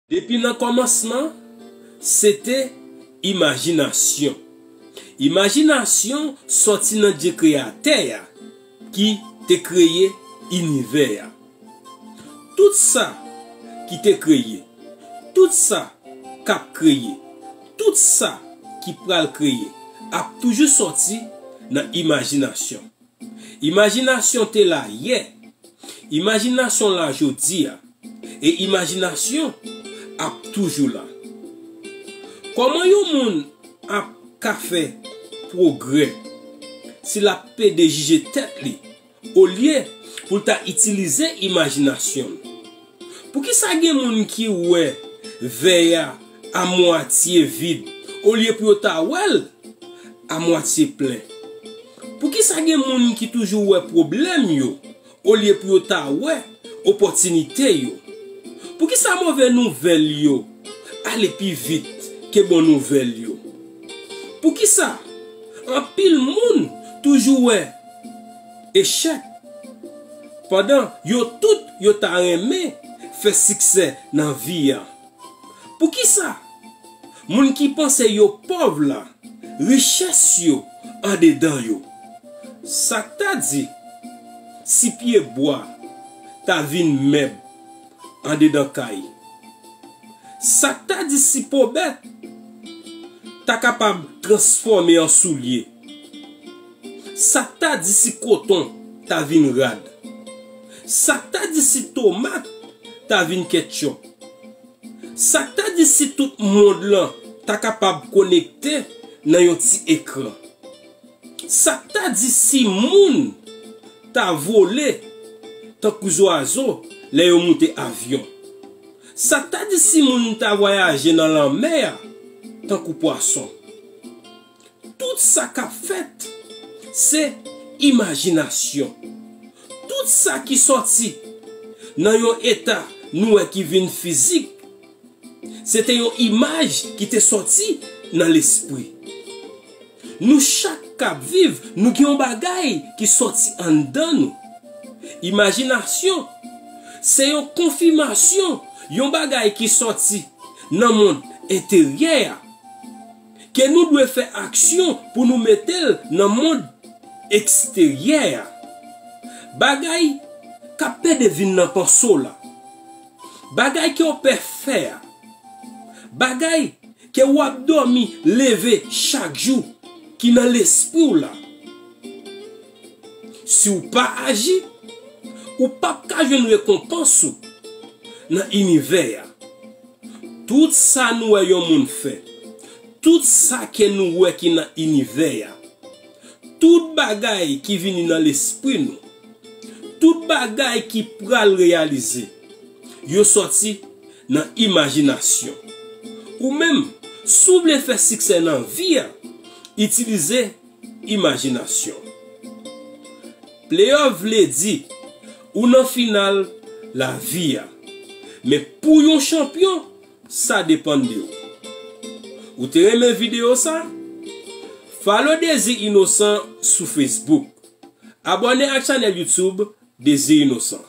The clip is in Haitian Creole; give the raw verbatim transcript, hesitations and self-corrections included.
Depi nan kòmansman, se te imajinasyon. Imajinasyon sòti nan Dye Kreyatè a ki te kreye inivè a. Tout sa ki te kreye, tout sa k ap kreye, tout sa ki pral kreye ap toujou sòti nan imajinasyon. Imajinasyon te la yè, imajinasyon la jodi a, e imajinasyon ap toujou la. Kòman yon moun ap ka fè pwogrè si l ap pede jije tèt li olye pou l ta itilize imajinasyon l? Poukisa gen moun ki wè vè a a mwatye vid olye pou yo ta wè l a mwatye plen? Poukisa gen moun ki toujou wè pwoblèm yo olye pou yo ta wè opòtinite yo? Poukisa move nouvèl yo ale pi vit ke bon nouvèl yo? Poukisa anpil moun toujou wè echèk pandan yo tout yo ta renmen fè siksè nan vi a? Poukisa moun ki panse yo pòv la, richès yo andedan yo? Sa k ta di si pyebwa ta vin mèb andedan kay? Sa k ta di si po bèt ta kapab transfòme an soulye? Sa k ta di si koton ta vin rad? Sa k ta di si tomat ta vin ketchup? Sa k ta di si tout mond lan ta kapab konekte nan yon ti ekran? Sa k ta di si moun ta vole tankou zwazo lè yo moute avyon? Sa k ta di si moun ta vwayaje nan lanmè a tankou pwason? Tout sa k ap fèt, se imajinasyon. Tout sa ki sòti nan yon eta nou wè ki vin fizik, se te yon imaj ki te sòti nan lespri. Nou chak k ap viv, nou gen yon bagay ki sòti anndan nou. Imajinasyon se yon konfimasyon yon bagay ki sòti nan mond enteryè a, ke nou dwe fè aksyon pou nou mete l nan mond eksteryè a. Bagay k ap pede vin nan panse w la. Bagay ke w pè fè a. Bagay ke w ap dòmi leve chak jou ki nan lespri w la. Si w pa aji, ou p ap ka jwenn rekonpans ou nan inivè a. Tout sa nou wè yon moun fè, tout sa ke nou wè ki nan inivè a, tout bagay ki vini nan lespri nou, tout bagay ki pral reyalize, yo sòti nan imajinasyon. Ou menm, si w vle fè siksè nan vi a, itilize imajinasyon. Playoff vle di ou nan final lavi a. Men pou yon chanpyon, sa depann de ou. Ou te renmen videyo sa? Follow Dezi Inosan sou Facebook. Abòne ak chanèl YouTube Dezi Inosan.